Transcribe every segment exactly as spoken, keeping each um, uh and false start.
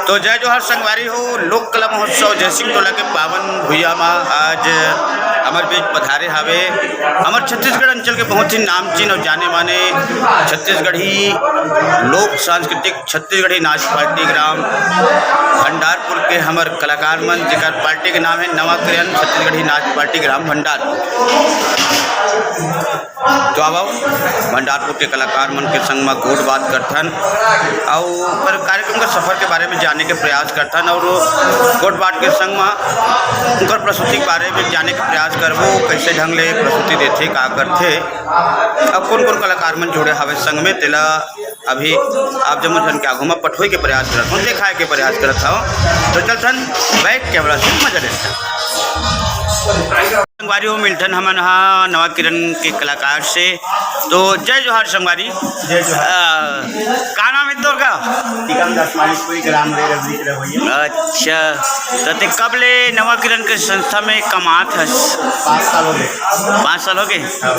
तो जय जोहार संगवारी हो, लोक कला महोत्सव जयसिंह टोला के पावन भुइयां म आज हमर बीच पधारे हावे हमर छत्तीसगढ़ अंचल के बहुत ही नामचीन और जाने माने छत्तीसगढ़ी लोक सांस्कृतिक छत्तीसगढ़ी नाच पार्टी ग्राम भंडारपुर के हमर कलाकार मन, जेकर पार्टी के नाम है नवा किरण छत्तीसगढ़ी नाच पार्टी ग्राम भंडारपुर। तो आवव, भंडारपुर के कलाकार मन के संग म गोठ बात करथन अउ ओकर कार्यक्रम के सफर के बारे में जाने के प्रयास करथन अउ गोठ बात के संग म ओकर प्रस्तुति के बारे में जाने के प्रयास करबो, कैसे ढंग ले प्रस्तुति देथे, का करथे, अउ कोन-कोन कलाकार मन जुड़े हावे संग में, तेला अभी आप जम्मो झन के आगू म पठोए के प्रयास करत हन, देखाए के प्रयास करत हव। तो चलथन बैक कैमरा से मजा लेथन। संगवारी हो, मिलथन हमन हा नवा किरण के कलाकार से। तो जय जोहार संगवारी। जय जोहार। अ, का नाम है तोर का? टीकम दास मानिकपुरी, ग्राम रेर, अभी के रहोइया। अच्छा, तो ते कब ले नवा किरण के संस्था में कमात हस? पाँच साल हो गए। पाँच साल हो गए? हाँ।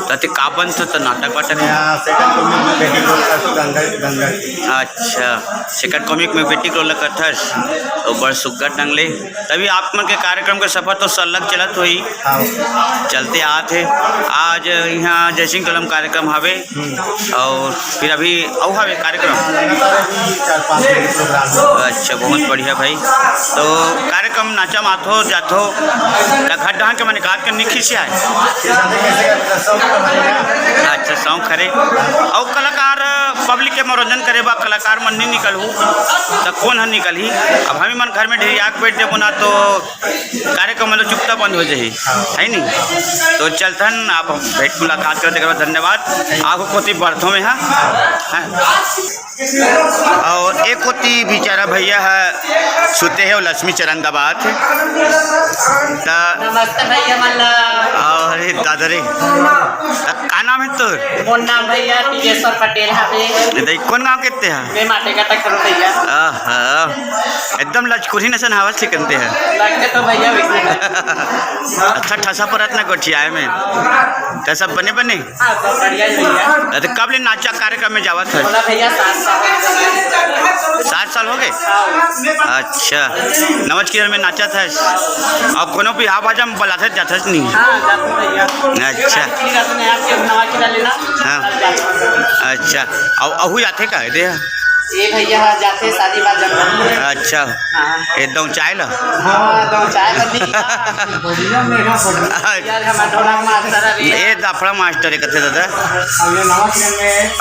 तो ते का बनत तो नाटक वाटक? हाँ, सेकंड कॉमिक में बेटी को करथस, गंगा, गंगा। अच्छा, सेकंड कॉमिक में बेटी को करथस, तो बड़ सुग्घर ढंग ले। तभी आप मन के कार्यक्रम के सफर तो सरलग चलत होही। हाँ। चलते आत हे। आज यहाँ जयसिंह टोला म कार्यक्रम हवे। हम्म। अउ फिर अभी अउ हवे कार्यक्रम? हाँ, लगातार अभी चार पाँच दिन के प्रोग्राम है। अच्छा, बहुत बढ़िया भाई। तो कार्यक्रम नाचा म आथो जाथो, त घर डहन के मन एकाध कन नइ खिसियाय? खिसियाथे कैसे, शौक तो है ना। अच्छा, शौक हरे। अउ कलाकार, पब्लिक के मनोरंजन करे बर कलाकार मन नइ निकलहू, त कोन ह निकलही? अब हमी मन घर में ढेरिया के बैठ जाबो ना, तो कार्यक्रम मतलब चुकता बंद हो जाही, हाँ। है नी? तो चलथन, आप भेंट मुलाकात करत हव, धन्यवाद। आगू कोती बढ़थों में, हाँ, हाँ। अउ एक कोती बेचारा भैया ह सुते हे, अउ लक्ष्मी चरण दबात हे। त नमस्ते भैया मन ला। अरे दादा रे, त का नाम है तोर? मोर नाम भैया टिकेश्वर पटेल हवे। ए दाई, कोन गांव के ते ह? मैं माटेका तक हूँ भैया। आहा, एकदम लचकुरी नसन हवस लिकनते ह। लगते तो भैया वैसे। अच्छा, ठसा परत ना गोठियाए में। त सब बने बने? हाँ, सब बढ़िया ही भैया। अरे, कब ले नाचा कार्यक्रम में जावत हस? बोला भैया, सात साल। सात साल हो गए? हाँ। अच्छा, नवा किरण में नाचत हस? अउ कोनो बिहाव बाजा में बलाथस, जाथस नहीं? हाँ, जाते भैया। अच्छा। राजगीर जाते नहीं, आपके नवा किरण लेना। हाँ। अच्छा, अउ अहू जाथे का दे? ए भैया, हाँ, जाथे शादी बाजा में। अच्छा, हाँ। ए दौचाए ला? हाँ, दौचाए ला नहीं। यार, हमारा ढोलक मास्टर अभी। ए दफड़ा मास्टर है कथे दादा।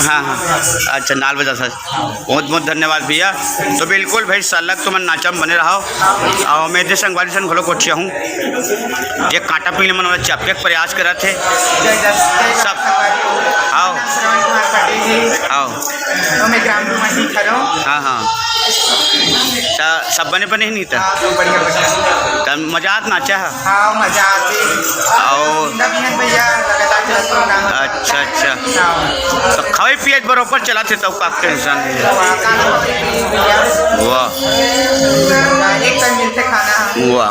हाँ, हाँ। अच्छा, नाल बजा सर। बहुत बहुत धन्यवाद भैया। तो बिल्कुल भाई, सरलग तुमन नाचा में बने रहो। अउ मैं दे संगवारी सन घलो गोठियाहूँ। ये कांटा पीने मन वाला चपके के प्रयास करत हे। सब। आओ। श्रवण कुमार पटेल जी। आओ। तो मैं ग्राम निवासी खरो। हाँ, हाँ। त सब बने बने ही नहीं त? हाँ, सब बढ़िया, बढ़िया। त मजा आत नाचा है? हाँ, मजा आते। आओ। जिंदा भी है भैया, लगातार चलत प्रोग्राम। अच्छा, अच्छा। हाँ। तो खाए पिए बरोबर चलत हे, तो का टेंशन है? हाँ, खाना पीना भी भैया। वाह। एक टाइम मिलते खाना। वाह।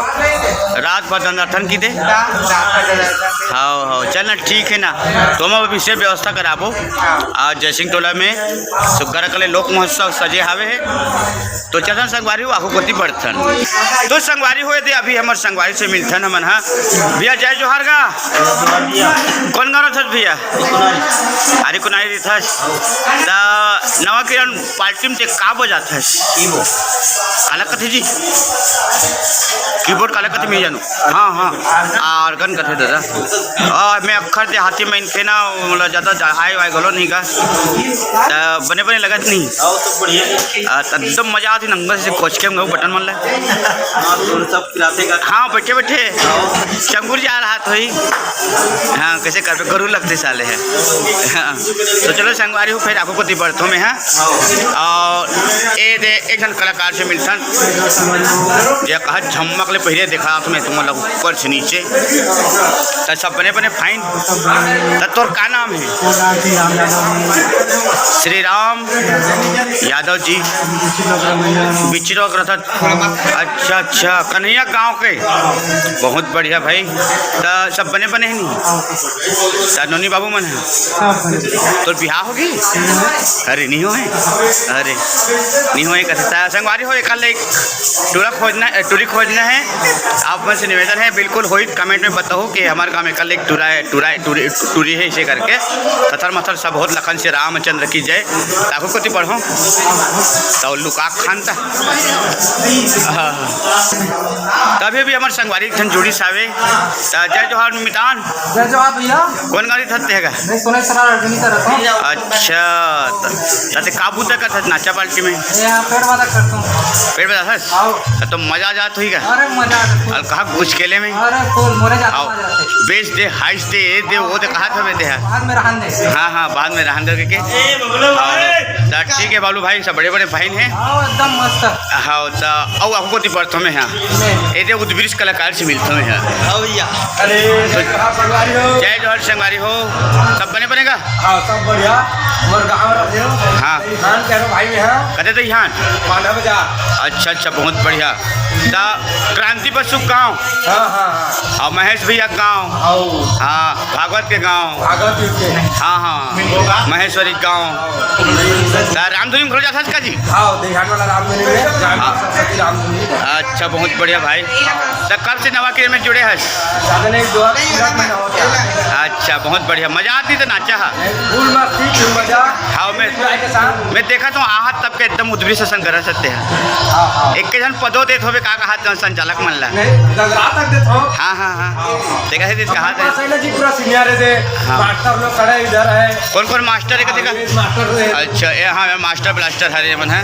रात भर दंडाथन की दे? रात, रात भर दंडाथन। हाँ, हाँ, चल ना, ठीक है ना, तुम अब इसे व्यवस्था कराबो। हाँ। आज जयसिंह टोला में सुग्घर अकले लोक महोत्सव सजे हावे है, तो चलन संगवारी हो, आगू कोती बढ़थन। तो संगवारी हो, यदि अभी हमर संगवारी से मिलथन हमन, हाँ। भैया, जय जोहार गा। कौन गाँव रथस भैया? अरे, कोनारी रथस। त नवा किरण पार्टी में ते का बजात हस? कीबोर्ड। काला कथे जी? कीबोर्ड काला कथे, मैं जानू। हाँ, हाँ। आर्गन कथे दादा। आ, मैं अक्खर देहाती में इनके ना, मतलब, ज्यादा चढ़ाई वाई घलो नहीं का। त बने बने लगत नहीं। आओ, सब बढ़िया। आ, त एकदम मजा आती नंबर से कोच के हम बटन मन ला। हाँ, तो सब पिराते का। हाँ, बैठे बैठे। चंगुर जा रहा तो ही। हाँ, कैसे कर पे गरु लगते साले हैं। हाँ। तो चलो संगवारी हो, फिर आगू कोती बढ़थों में, हाँ। अउ ए दे एक झन कलाकार से मिलथन, जे कहा झमक ले पहले देखा आप में तुम लोग ऊपर से नीचे। त सब बने बने फाइन। त तोर का नाम है? श्री राम यादव जी। बिचिरो रथत। अच्छा, अच्छा, कन्हैया गांव के। बहुत बढ़िया भाई। त सब बने बने है नहीं? त नोनी बाबू मन है? तोर बिहाव होगे? अरे, नहीं होए? अरे, नहीं होए। त संगवारी हो, एकर ले एक टूरा खोजना, टूरी खोजना है। आप मन से निवेदन है, बिल्कुल होई, comment में बताओ कि हमारे गांव में एकर ले एक टूरा है, टूरा है, टूरी, टूरी है, इसे करके सथर मथर सब होत लखन से रामचंद्र की जय। ताकू कोती पढ़ो तो लुका खान ता। हाँ। तभी भी हमारे संगवारी एक ठन जुड़ी सावे। त जय जोहार मितान। जय जोहार भैया। कौन गाड़ी धरते हैगा? मैं सोने सरा रजनी से रहता हूँ। अच्छा, त, त ते का बूता करत हस नाचा पार्टी में? ये हाँ, पेट वाला करता हूँ। पेट वाला हस? आओ। त तो मजा आ जात होई का? अरे मजा आ जात। अल कहा कुछ केले में? अरे फुल मोरे जाता आओ। मजा आते। बेच दे, हाइस दे, ये दे, वो दे, कहा था मैं दे है? बाद में रहन दे। हाँ, हाँ, बाद में रहन दे के। ए, बबलू भाई। त ठीक है बालू भाई, सब बड़े-बड़े भाई हैं। आओ, एकदम मस्त। हाँ, त आओ, आपको ती पढ़तो में हाँ। नहीं। ये दे उद्वृष कलाकार से मिलतो में हाँ। हाँ भैया। अरे, जय जोहार संगवारी हो। जय जोहार संगवारी हो। सब बने बनेगा? हाँ, सब बढ़िया। मोर गाँव रहे हो। हाँ। धान कह रहे भाई में हाँ। कते तो यहाँ? पाना बजा। अच्छा, अच्छा, बहुत बढ़िया। त क्रांति बसु गाँव। हाँ, हाँ, हाँ। और महेश भैया गाँव। आओ। हाँ, भागवत के गाँव। भागवत के। हाँ, हाँ, महेश्वरी गाँव। त रामधुनी में घुल जाता का जी? हाँ, देहान वाला रामधुनी में, जान हाँ। सरस्वती रामधुनी। अच्छा, बहुत बढ़िया भाई। त कब से नवा किरण में जुड़े हस? साधन एक दो पूरा महीना हो गया। अच्छा, बहुत बढ़िया। मजा आती तो नाचा हा। फुल मस्ती, फुल मजा। हाँ, मैं, एंजॉय के साथ। मैं देखा तो आहत तब के एकदम उद्वृष असन करा सकते हैं। हाँ, हाँ। एक के जन पदो देत होबे का कहा जन संचालक मन ला। नहीं, गगरा तक देत हो। हाँ, हाँ, हाँ। हाँ। देखा है, कहा थे। पास है ना जी, पूरा सीनियर है दे। हाँ। मास्टर लोग खड़े इधर है। कौन-कौन मास्टर है, कथी का? आयुष मास्टर है। अच्छा, ये हाँ, ये मास्टर ब्लास्टर हरे मन है,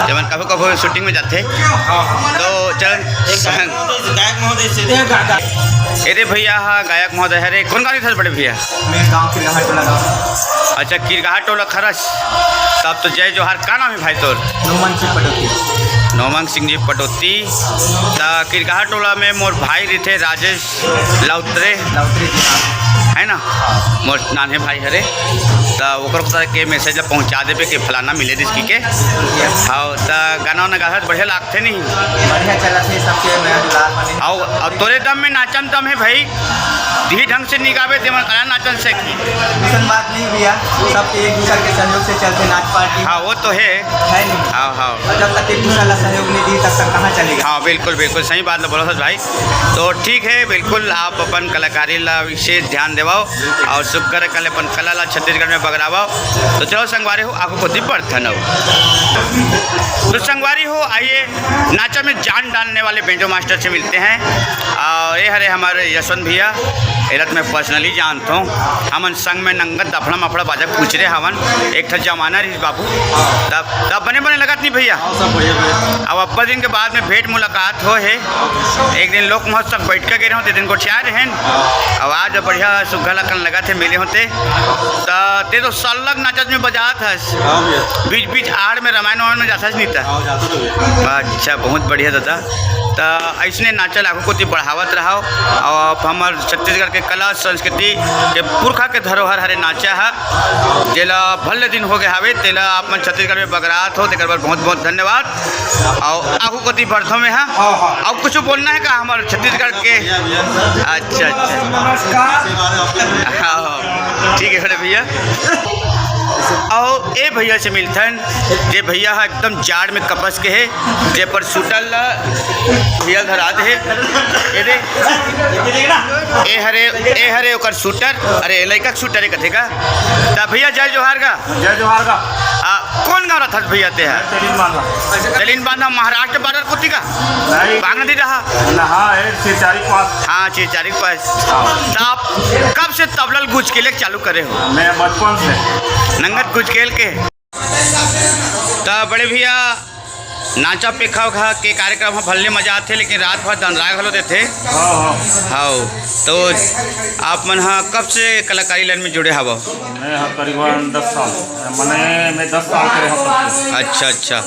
जब कभी-कभी शूटिंग में जाते। हाँ, हाँ। तो चल, गायक महोदय से। ये गा-, गा- ये रे भैया, हाँ, गायक महोदय हरे। कौन गाड़ी था बड़े भैया? मैं गाँव किरगहा टोला गाँव। अच्छा, किरगहा टोला खरस। तब तो जय जोहार। का नाम है भाई तोर? नोमन सिंह पटौती। नोमन सिंह जी पटौती। त किरगहा टोला में मोर भाई रहिथे राजेश लौतरे। लौतरे जी, हाँ। है ना? हाँ। मोर नान्हे भाई हरे। त ओकर तरह के मैसेज ला पहुँचा देबे कि फलाना मिले दिस की के। हाँ, त गाना वाना गाथस बढ़िया लागथे नहीं? बढ़िया चलत हे, सबके मेरा दुलार बने। अउ, अउ तोरे दम में नाचन दम है भाई, ढी ढंग से निगावे ते मन कला नाचन से की। अइसन बात नहीं भैया, सबके एक दूसर के सहयोग से चलते नाच पार्टी। हाँ, वो तो है। है नहीं? हाँ, हाँ। और जब तक एक दूसर ला सहयोग नहीं दी, तब तक कहाँ चलेगा? हाँ, बिल्कुल, बिल्कुल सही बात ला बोला सच भाई। तो ठीक है, बिल्कुल आप अपन कलाकारी ला विशेष ध्यान देवाओ और सुग्घर कल अपन कला ला छत्तीसगढ़ में बगरावाओ। तो चलो संगवारी हो, आगू कोती बढ़थन अब। तो संगवारी हो, आइए नाचा में जान डालने वाले बेंजो मास्टर से मिलते हैं। और ये हरे हमारे यशवंत भैया, एला त मैं personally जानत हूँ। हमन संग में नंगत दफड़ा मफड़ा बाजा कुचरे हवन, एक ठा जमाना रहिस बाबू। तब, तब बने बने लगत नहीं भैया? हाँ, सब बढ़िया, बढ़िया। अब अब्बड़ दिन के बाद में भेंट मुलाकात हो है। एक दिन लोक महोत्सव बैठ के गए रहो, ते दिन गोठिया रहे। अब आज बढ़िया सुग्घा लखन लगत हे, मिले होते। त ते तो सल्लग नाचत में बजात हस। हाँ भैया। बीच बीच आड़ में रामायण वामायण में जाथस नहीं त? हाँ, जाता तो भैया। अच्छा, बहुत बढ़िया दादा। त अइसने नाचा ला आगू कोती बढ़ावत रहो। और आप हमर छत्तीसगढ़ के कला संस्कृति के पुरखा के धरोहर हरे नाचा ह, जेला भले दिन हो गए हावे, तेला आप मन छत्तीसगढ़ में बगरात हो, तेकर बर बहुत बहुत धन्यवाद। और आगू कोती बढ़थो में, हाँ? हाँ, हाँ। और कुछ बोलना है का हमर छत्तीसगढ़ के? भैया, भैया। अच्छा, अच्छा। नमस्कार। हाँ, हाँ। ठीक है, बड़े भैया। और ए भैया से मिलथन, जे भैया ह एकदम जाड़ में कपस के हे, जे पर सूटर ला भैया धरा दे हे। ए दे, ए हरे, ए हरे ओकर सूटर, अरे लइका के सूटर हे कथे का। त भैया जय जोहार गा। जय जोहार गा। आ, कौन गाँव रथस भैया ते ह? तेलीन बांधा। तेलीन बांधा महाराष्ट्र बॉर्डर कोती का? नहीं। बागनदी रहा? नहा है, चिरचारी पास। हाँ, चिरचारी पास। हाँ। त आप कब से तबला ल गुजकेले चालू करे हो? मैं बचपन से। नंगत गुजकेल के। त बड़े भैया, नाचा पेखा उखा के कार्यक्रम ह भले मजा आथे, लेकिन रात भर दंडरा घलो देथे। हाँ, हाँ। हाँ, तो आप मन ह कब से कलाकारी लाइन में जुड़े हवव? मैं ह करीबन दस साल, मने मैं दस साल के रहूँ। अच्छा, अच्छा।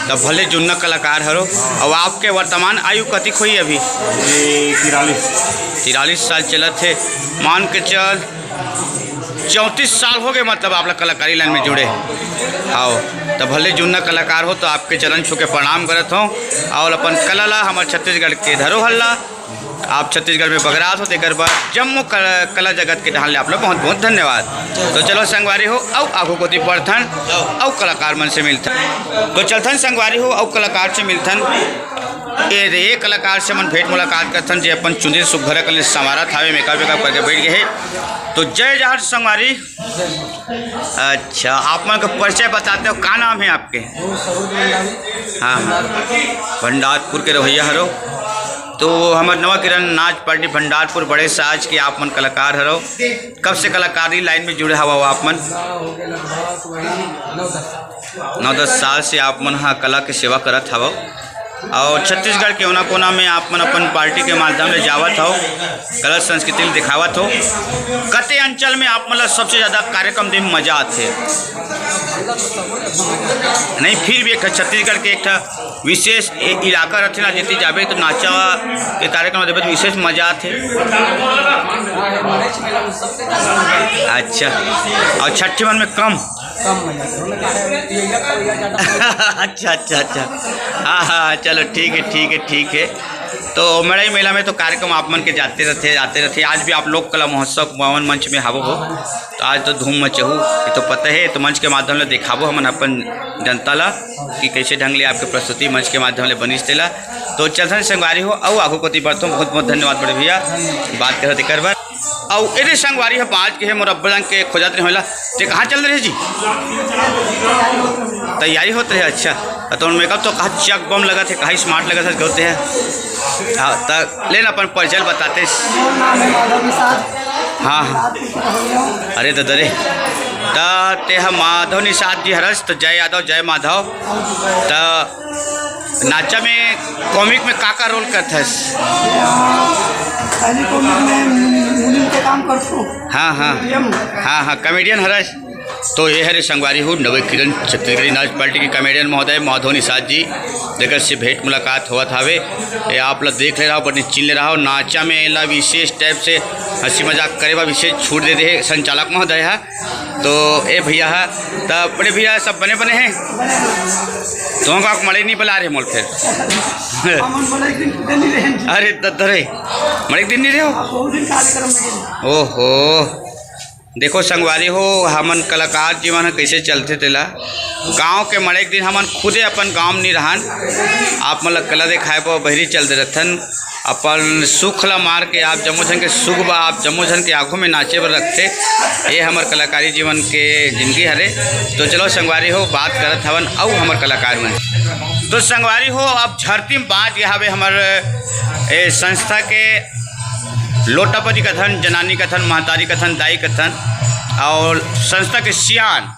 त भले जुन्ना कलाकार हरो। अब आपके वर्तमान आयु कतिक होई अभी? ये तिरालीस। तिरालीस साल चलत हे। मान के चल, चौंतीस साल हो गए, मतलब, आप लोग कलाकारी लाइन में जुड़े। हाँ, त भले जुन्ना कलाकार हो, तो आपके चरण छू के प्रणाम करत हो और अपन कला ला, हमर छत्तीसगढ़ के धरोहर ला आप छत्तीसगढ़ में बगरात हो, तेकर बर जम्मो कला, कला जगत के डहान ले आप लोग बहुत बहुत धन्यवाद। तो चलो संगवारी हो, अउ आगू कोती बढ़थन, अउ कलाकार मन से मिलथन। तो चलथन संगवारी हो, अउ कलाकार से मिलथन। ए रे, ए कलाकार से मन भेंट मुलाकात करथन, जे अपन चुंदी सुघर कर ले संवारत हावे, मेकअप वेकअप करके बैठ गए हे। तो जय जोहार संगवारी। अच्छा, आप मन का परिचय बताते हो, का नाम है आपके? वो सरोज मंडावी। हाँ, हाँ। भंडारपुर के रवैया हरो। तो हमर नवा किरण नाच पार्टी भंडारपुर बड़े साज के आप मन कलाकार हरो। कब से कलाकारी लाइन में जुड़े हवा आप मन? हो गया लगभग वही नौ दस। नौ दस साल से आप मन हा कला के सेवा करत हवो। और छत्तीसगढ़ के कोना कोना में आप मन अपन पार्टी के माध्यम ले जावत हो, कला संस्कृति ल दिखावत हो। कते अंचल में आप मन ला सबसे ज्यादा कार्यक्रम दे में मजा आथे? नहीं, फिर भी एक ठा छत्तीसगढ़ के एक ठा विशेष ए-, इलाका रथे ना, जेती जाबे तो नाचा के कार्यक्रम देबे तो विशेष मजा आथे। अच्छा, और छठी मन में कम? कम मजा आथे। अच्छा, अच्छा, अच्छा। हाँ, हाँ, चलो, ठीक है, ठीक है, ठीक है। तो मड़ई मेला में तो कार्यक्रम आप मन के जाते रहते, आते रहते। आज भी आप लोक कला महोत्सव पावन मंच में हावो हो, तो आज तो धूम मचहू, ये तो पता है। तो मंच के माध्यम ले दिखाबो हमन अपन जनता ला कि कैसे ढंग ले आपके प्रस्तुति मंच के माध्यम ले बनिस तेला। तो चलथन संगवारी हो, अउ आगू कोती बढ़थन। बहुत बहुत धन्यवाद बड़े भैया, बात करत एकर बर। अउ एदे संगवारी ह बाज के हे, मोर अब्बा जान के खोजत रहे होला। ते कहाँ चल रहे जी? तैयारी होत रहे, अच्छा। तो मेकअप तो कहाँ चक बम लगत हे, कहाँ स्मार्ट लगत हे, होते हैं। हाँ, त लेन अपन परिचय बताते। मोर नाम है माधव निषाद। हाँ, हाँ। अरे दादा रे, त ते ह माधव निषाद जी हरस, त जय यादव, जय माधव। त नाचा में कॉमिक में का का रोल करथस? पहली कॉमिक में मुनीम के काम करथो। हाँ, हाँ। मीडियम। हाँ, हाँ, कॉमेडियन हरस। तो ये हरे संगवारी हो, नवे किरण छत्तीसगढ़ी नाच पार्टी के कॉमेडियन महोदय माधव निषाद जी, जेकर से भेंट मुलाकात होवत हावे। ये आप ला देख ले रहा, बने चिन ले रहा हो। नाचा में एला विशेष टाइप से हंसी मजाक करे बा विशेष छूट दे दे हे संचालक महोदय हा। तो ए भैया हा, त बड़े भैया सब बने बने हैं। तुमको आप मड़ई नहीं बुला रहे मोल फिर। हमन बोले कि दिन नहीं रहेंगे। अरे दद्दरे, मड़ई दिन नहीं रहे हो? बहुत दिन कार्यक्रम में गए। ओहो, देखो संगवारी हो, हमन कलाकार जीवन ह कइसे चलथे तेला। गांव के मड़ई के दिन हमन खुदे अपन गांव म नी रहन, आप मन ल कला देखाए बर बहिरी चल दे रथन। अपन सुख ल मार के आप जम्मो झन के सुख बा, आप जम्मो झन के आघू में नाचे बर रखथे। ये हमर कलाकारी जीवन के जिंदगी हरे। तो चलो संगवारी हो, बात करत हवन अउ हमर कलाकार मन। तो संगवारी हो, अब झरती म बाज गे हवे हमर ए संस्था के लोटापति कथन, जनानी कथन, महतारी कथन, दाई कथन, और संस्था के सियान,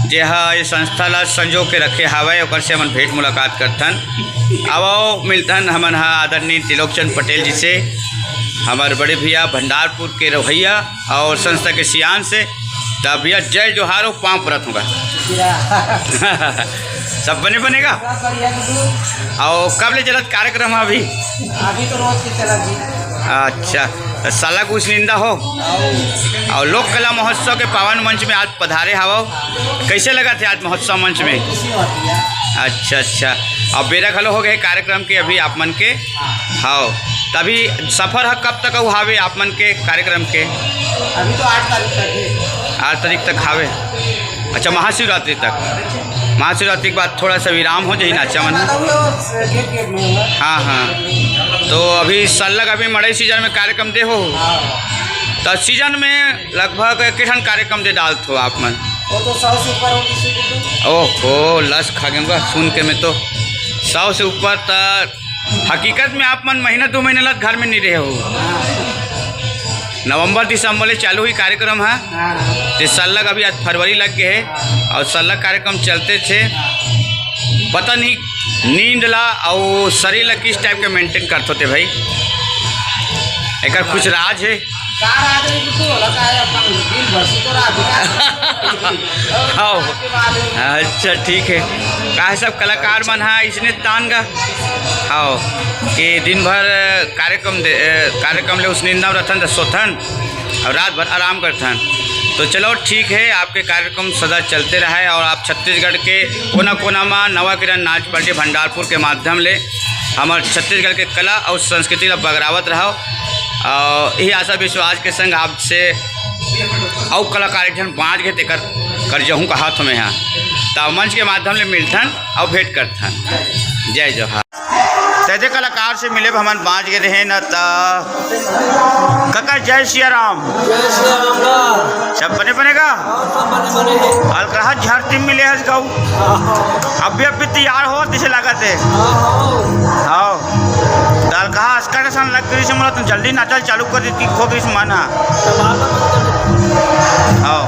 जे ह ये संस्था ला संजो के रखे हावय, ओकर से हमन भेंट मुलाकात करथन। अब आओ मिलथन हमन ह आदरणीय त्रिलोकचंद पटेल जी से, हमर बड़े भैया भंडारपुर के रवैया और संस्था के सियान से। त भैया जय जोहार हो, पाँव परत हँव गा। सब बने बने गा? सब बढ़िया दीदी। अउ कब ले चलत कार्यक्रम ह अभी? अभी तो रोज के चलत जी। अच्छा, त साला के उसनिंदा हो? अउ लोक कला महोत्सव के पावन मंच में आज पधारे हवव, कइसे लगत हे आज महोत्सव मंच में? खुशी होती है। अच्छा, अच्छा, अब बेरा घलो हो गए हे कार्यक्रम के अभी आप मन के। हव, त अभी सफर ह कब तक अउ हावे आप मन के कार्यक्रम के? अभी तो आठ तारीख तक है। आठ तारीख तक हावे। अच्छा, महाशिवरात्रि तक। महाशिवरात्रि के बाद थोड़ा सा विराम हो जाही नाचा मन। हाँ, हाँ। तो अभी सल्लग अभी मड़ई सीजन में कार्यक्रम दे हो, तो सीजन में लगभग के ठन कार्यक्रम दे डालत हो आप मन? वो तो सौ से ऊपर हो किसी को तो। ओहो, लस खा गया सुन के मैं तो। सौ से ऊपर तक हकीकत में आप मन महीना दो महीना लग घर में नहीं रहे हो। नवंबर दिसंबर ले चालू ही कार्यक्रम है। हाँ। ते सल्लग अभी आज फरवरी लग गए है और सल्लग कार्यक्रम चलते थे। पता नहीं नींद ला और शरीर ला किस टाइप के मेंटेन करत होते भाई, एकर कुछ राज है? का राज है, कुछ होला का है, अपन दिन भर सुतो रहा, बिना हाँ। अच्छा, ठीक है। काहे सब कलाकार मन हा इसने तान गा? हाँ, कि दिन भर कार्यक्रम दे, ए, कार्यक्रम ले उसनिंदा रथन त सोथन और रात भर आराम करथन। तो चलो ठीक है, आपके कार्यक्रम सदा चलते रहे और आप छत्तीसगढ़ के कोना कोना मा नवा किरण नाच पार्टी भंडारपुर के माध्यम ले हमर छत्तीसगढ़ के कला अउ संस्कृति ला बगरावत रहव। अउ यही आशा विश्वास के संग आपसे अउ कलाकार एक झन बाँच गे तेकर करजहूँ कहात हों मैं हा। त मंच के माध्यम ले मिलथन अउ भेंट करथन। जय जोहार। त एदे कलाकार से मिले बर हमन बाँच गे रेहेन त कका जय सिया राम। जय सिया राम गा। सब बने बने गा? हाँ, सब बने बने हे। अलकरहा झरती मिले हस गऊ। हाँ, हाँ। अभी अभी तैयार होवत जइसे लागत हे। हाँ, हाँ। हाँ। त अलकरहा अस्कर के सन लग करिस मोला, त जल्दी नाचा चालू कर देती, खो करिस मन हा। सब आता बंद कर देती। हाँ।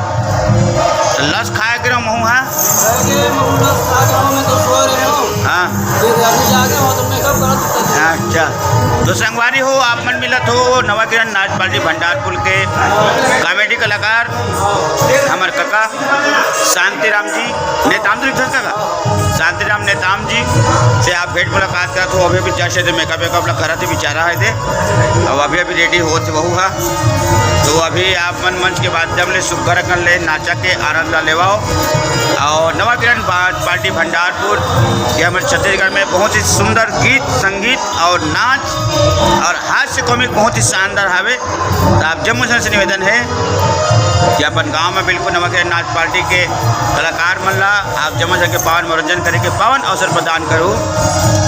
त लस खाए के रहो महू हा। अरे, महू लस खा के मैं तो सो रहे हूँ। हाँ। फिर अभी जागे हो तो मेकअप करा तो। अच्छा। तो संगवारी हो, आप मन मिलत हो नवा किरण नाच पार्टी भंडारपुर के कॉमेडी कलाकार हमर कका शांतिराम जी, नेताम जी लिखत कका, शांतिराम नेताम जी से आप भेंट मुलाकात करत हो। अभी भी जैसे दे मेकअप वेकअप ला करत हे, बेचारा हे दे, अब अभी अभी रेडी होत हे वहू हा। तो अभी आप मन मंच के माध्यम ले सुग्घर अकन ले नाचा के आनंद ला लेवाओ। और नवा किरण पा-, पार्टी भंडारपुर, ये हमर छत्तीसगढ़ में बहुत ही सुंदर गीत संगीत और नाच और हास्य कॉमिक बहुत ही शानदार हवे। त आप जम्मो झन से निवेदन हे कि अपन गांव में बिल्कुल नवा किरण नाच पार्टी के कलाकार मन ला आप जम्मो झन के पावन मनोरंजन करे के पावन अवसर प्रदान करो।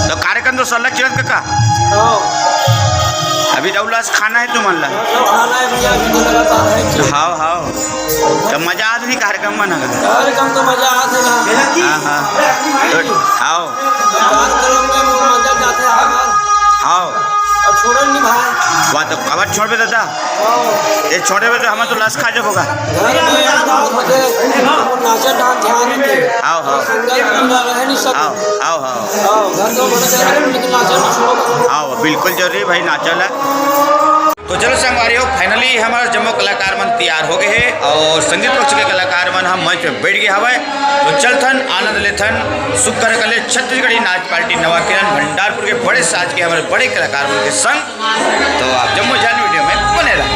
त कार्यक्रम तो सरलग चलत कका? हाँ। अभी दौलस खाना हे तुमन ला? सब खाना हे भैया, अभी तो लगातार हे। हाँ, हाँ। त मजा आत नहीं कार्यक्रम मन हा? कार्यक्रम तो मजा आत हे ना। हाँ, हाँ। तो आओ। कार्यक्रम में मजा जाथे हमार। आओ। अब छोड़न नहीं भाई। वाह, तो कबर छोड़बे दादा? आओ। ये छोड़बे तो हम तो लस खा जाबो गा। घर में याद आवत होथे, नाचा डांस ध्यान रखे। आओ, आओ। संगत बिना रह नहीं सकते। आओ, आओ, आओ। आओ, घर तो बड़ा जाए, लेकिन नाचा नहीं छोड़ो। आओ, बिल्कुल जरूरी भाई, नाचा ला। तो चलो संगवारी हो, finally हमर जम्मो कलाकार मन तैयार हो गे हे और संगीत पक्ष के कलाकार मन ह मंच पे बैठ गे हवय। तो चलथन, आनंद लेथन, सुग्घर अकन ले छत्तीसगढ़ी नाच पार्टी नवा किरण भंडारपुर के बड़े साज के हमर बड़े कलाकार मन के संग। तो आप जम्मो झन video में बने रहो।